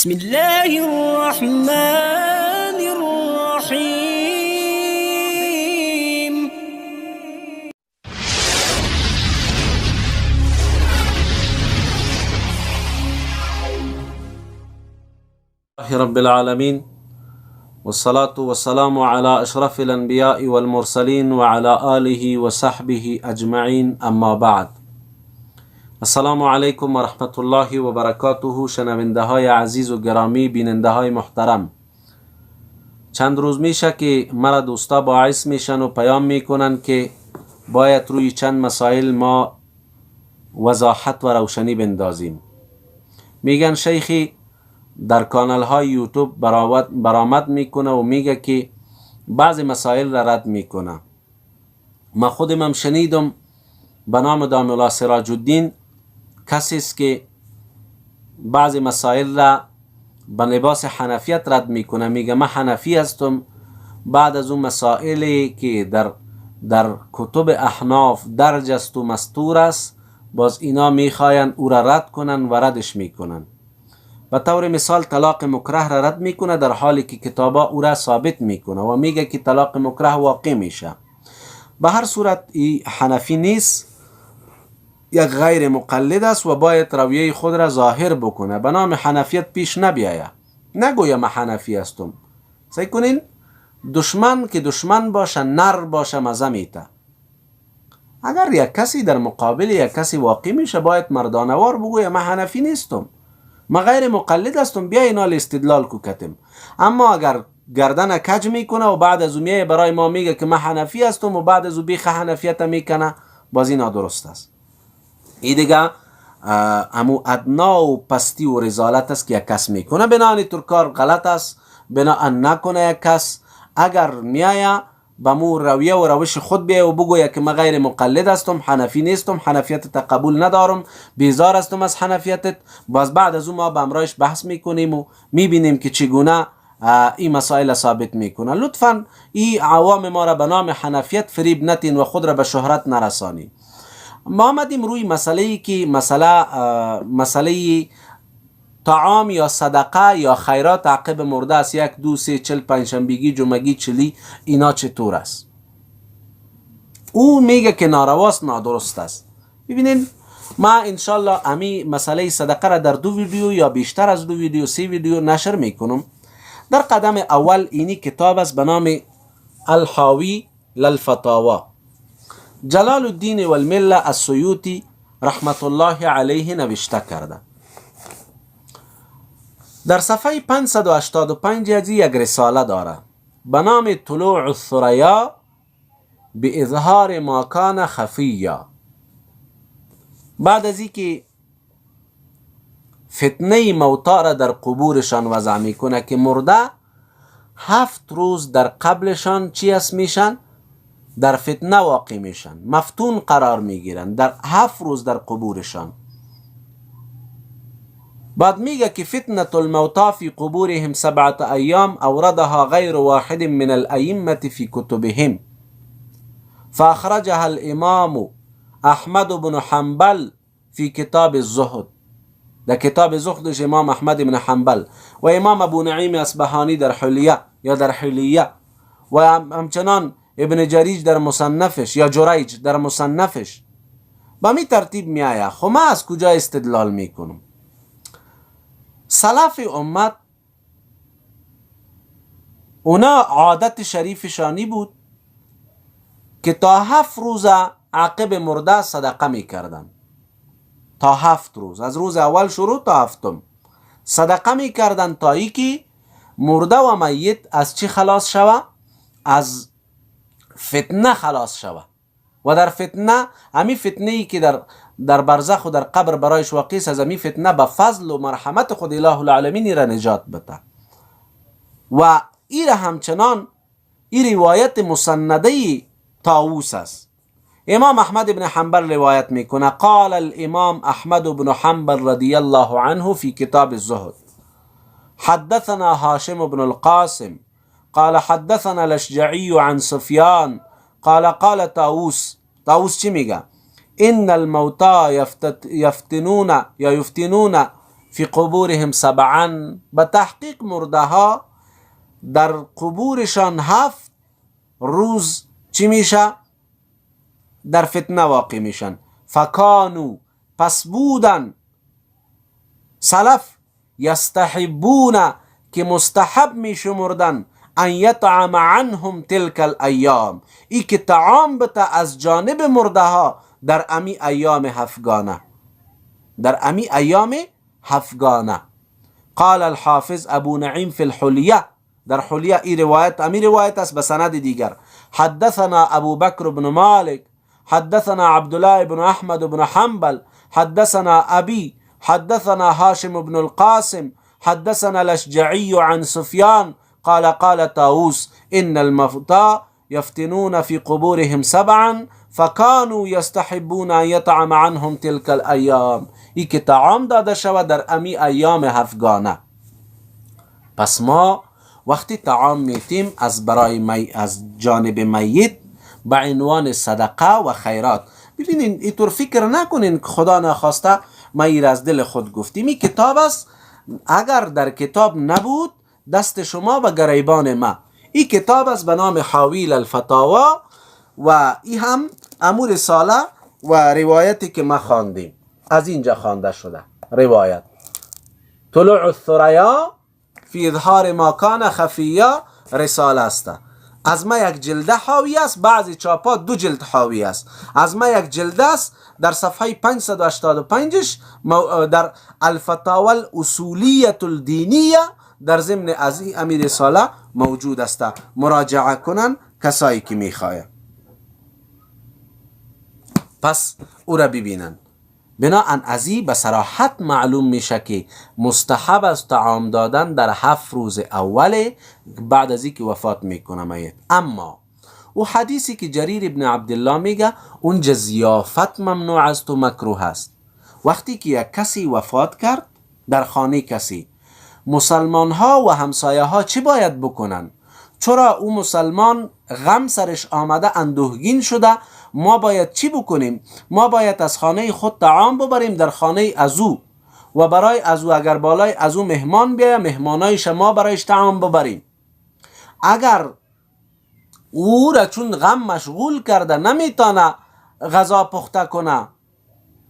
بسم الله الرحمن الرحيم. الله رب العالمين، والصلاة والسلام على أشرف الأنبياء والمرسلين وعلى آله وصحبه أجمعين، اما بعد. السلام علیکم و رحمت الله و برکاته. شنونده های عزیز و گرامی، بیننده های محترم، چند روز میشه که مرا دوستا باعث میشن و پیام میکنن که باید روی چند مسائل ما وضاحت و روشنی بندازیم. میگن شیخی در کانال های یوتیوب برآمد میکنه و میگه که بعضی مسائل را رد میکنه. ما خودم هم شنیدم به نام داملا سراج الدین کسی است که بعضی مسائل را به لباس حنفیت رد میکنه، میگه من حنفی هستم. بعد از اون مسائلی که در کتب احناف درج است و مستور است، باز اینا میخواین او را رد کنن و ردش میکنن. به طور مثال طلاق مکره را رد میکنه، در حالی که کتابا او را ثابت میکنه و میگه که طلاق مکره واقع میشه. به هر صورت ای حنفی نیست، یک غیر مقلد است و باید رویه خود را ظاهر بکنه، به نام حنفیت پیش نبیایه، نگویه من حنفی هستم. سعی کنین دشمن که دشمن باشه، نر باشه، مزه میته. اگر یک کسی در مقابل یک کسی واقع میشه، باید مردانوار بگویه من حنفی نیستم، من غیر مقلد هستم، بیا اینا استدلال کو کتم. اما اگر گردن کج میکنه و بعد از او میایه برای ما میگه که من حنفی هستم و بعد از او بیخ حنفیت میکنه، باز اینا درست است. ای دیگه امو ادنا و پستی و رزالت است که یک کس میکنه. بنا تر کار غلط است، بنا ان نکنه یک کس. اگر میایه به مو رویه و روش خود بیایه و بگویه که من غیر مقلد هستم، حنفی نیستم، حنفیت تقبول ندارم، بیزار هستم از حنفیتت، باز بعد از او ما به امرایش بحث میکنیم و میبینیم که چگونه این مسائل ثابت میکنه. لطفا این عوام ما را به نام حنفیت فریب نتین و خود را به شهرت نرسانین. ما آمدیم روی مسئله ای که مسئله طعام یا صدقه یا خیرات عقب مرده است. 1 2 3 40 پنجشنبگی، جمعگی، چلی، اینا چطور است؟ او میگه که نارواست، نادرست است. ببینین ما انشالله امی مسئله صدقه را در 2 ویدیو یا بیشتر از 2 ویدیو، 3 ویدیو نشر میکنم. در قدم اول اینی کتاب است به نام الحاوی للفتاوا، جلال الدین والمله السیوطی رحمت الله علیه نوشته کرده. در صفحه 585 از یک رساله داره به نام طلوع الثریا به اظهار ما کان خفیا. بعد از اینکه فتنه موتا را در قبورشان وضع میکنه که مرده 7 روز در قبلشان چی است میشن؟ در فتنه واقع میشن، مفتون قرار میگیرن در 7 روز در قبورشان. بعد میگه که فتنة الموتا فی قبورهم 7 ایام اوردها غیر واحد من الائمة فی کتبهم فاخرجها الامام احمد بن حنبل فی کتاب الزهد. در کتاب زهدش امام احمد بن حنبل و امام ابو نعیم اصبهانی در حلیه یا در حلیه و همچنان ابن جریج در مصنفش یا جریج در مصنفش با می ترتیب می آیا. خب ما از کجا استدلال میکنم؟ سلف امت اونا عادت شریفشانی بود که تا 7 روز عقب مرده صدقه میکردن. تا 7 روز، از روز اول شروع تا 7م صدقه میکردن تا ای که مرده و میت از چی خلاص شوه؟ از فتنه خلاص شوه. و در فتنه، همی فتنه ای که در برزخ و در قبر برایش واقع است، از همی فتنه به فضل و مرحمت خود اله العالمین را نجات بده. و ای را همچنان ای روایت مسنده طاووس است. امام احمد بن حنبل روایت میکنه، قال الامام احمد بن حنبل رضی الله عنه فی کتاب الزهد حدثنا هاشم بن القاسم قال حدثنا الاشجعی عن سفیان قال قال طاووس. طاووس چی میگه؟ ان الموتى یفتنون یا یفتنون فی قبورهم سبعا، به تحقیق مرده ها در قبورشان 7 روز چی میشه؟ در فتنه واقع میشن. فکانو، پس بودن سلف، یستحبون، که مستحب میشمردن، ان یطعم عنهم تلک الایام، ای که طعام بته از جانب مرده ها در امی ایام هفتگانه، در امی ایام هفتگانه. قال الحافظ ابو نعیم فی الحلیه، در حلیه ای روایت، امی روایت است به سند دیگر. حدثنا ابو بکر بن مالک حدثنا عبد الله بن احمد بن حنبل حدثنا ابی حدثنا هاشم بن القاسم حدثنا الاشجعي عن سفيان قال قال طاووس ان الموتى يفتنون في قبورهم سبعا فكانوا يستحبون ان يطعم عنهم تلك الايام. ای که طعام داده شود در امی ایام هفتگانه. پس ما وقتی طعام میتیم از برای از جانب میت به عنوان صدقه و خیرات. ببینین اینطور فکر نکنین که خدا نخواسته ما ایر از دل خود گفتیم. این کتاب است، اگر در کتاب نبود دست شما و گریبان ما. این کتاب است به نام حاویل الفتاوا و این هم امور ساله و روایتی که ما خواندیم از اینجا خوانده شده. روایت طلوع الثریا فی اظهار ما کان خفیا رساله است. از ما یک جلده حاوی است، بعضی چاپا 2 جلد حاوی است. از ما یک جلده است در صفحه 585 در الفتاوى الاصولیه الدینیه در ضمن از این امیر رساله موجود است. مراجعه کنن کسایی که میخواه پس او را ببینن. بناهن ازی به صراحت معلوم میشه که مستحب است طعام دادن در 7 روز اول بعد از اینکه وفات میکنه میت. اما او حدیثی که جریر ابن عبدالله میگه اونجا ضیافت ممنوع است و مکروه است. وقتی که یک کسی وفات کرد در خانه کسی، مسلمان ها و همسایه ها چی باید بکنن؟ چرا او مسلمان غم سرش آمده اندوهگین شده، ما باید چی بکنیم؟ ما باید از خانه خود طعام ببریم در خانه از او و برای از او اگر بالای از او مهمان بیاید مهمانای شما برایش طعام ببریم. اگر او را چون غم مشغول کرده نمیتونه غذا پخته کنه،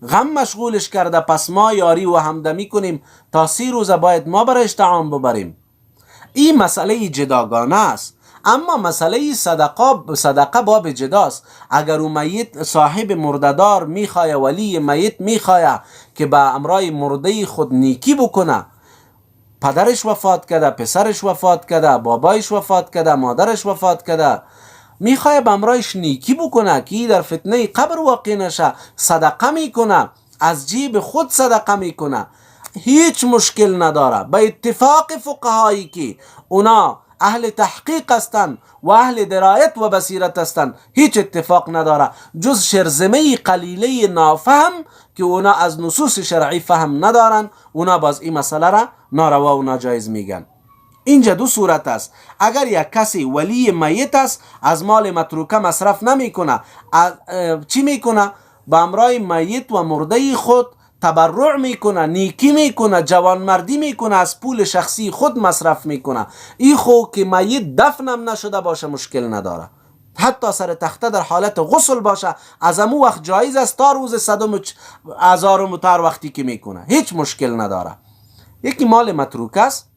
غم مشغولش کرده، پس ما یاری و همدمی کنیم تا 30 روزه باید ما برایش طعام ببریم. این مسئله جداگانه است. اما مسئله صدقه باب جداست. اگر او میت صاحب مرده‌دار میخواه، ولی میت میخواه که با امرای مرده خود نیکی بکنه، پدرش وفات کرده، پسرش وفات کرده، بابایش وفات کرده، مادرش وفات کرده، میخواه به امرایش نیکی بکنه که در فتنه قبر واقع نشه، صدقه میکنه، از جیب خود صدقه میکنه، هیچ مشکل نداره. به اتفاق فقهایی که اونا اهل تحقیق هستند و اهل درایت و بصیرت هستند هیچ اتفاق نداره، جز شرذمه قلیله نافهم که اونا از نصوص شرعی فهم ندارن، اونا باز این مسئله را ناروا و ناجایز میگن. اینجا 2 صورت است. اگر یک کسی ولی میت است از مال متروکه مصرف نمیکنه، چی میکنه؟ با امرای میت و مرده خود تبرع میکنه، نیکی میکنه، جوانمردی میکنه، از پول شخصی خود مصرف میکنه. ای خو که میت دفنم نشده باشه مشکل نداره، حتی سر تخته در حالت غسل باشه از امو وقت جایز است تا روز صدم هزارم تر وقتی که میکنه هیچ مشکل نداره. یکی مال متروک است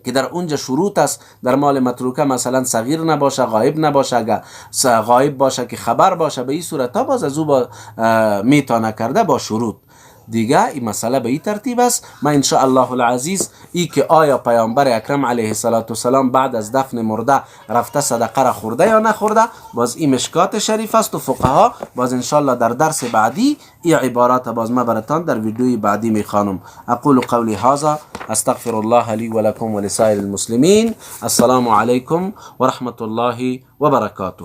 که در اونجا شروط است. در مال متروکه مثلا صغیر نباشه، غایب نباشه، اگر غایب باشه که خبر باشه، به این صورت ها باز از او با میتانه کرده با شروط دیگه. این مسئله به این ترتیب است. ما ان شاء الله العزیز ای که آیا پیامبر اکرم علیه الصلاة والسلام بعد از دفن مرده رفته صدقه را خورده یا نخورده، باز این مشکات شریف است و فقها باز ان شاء الله در درس بعدی این عبارات باز ما براتان در ویدیوی بعدی میخوانم. اقول قولی هذا استغفر الله لی و لکم و لسائر المسلمین. السلام علیکم و رحمت الله و برکاته.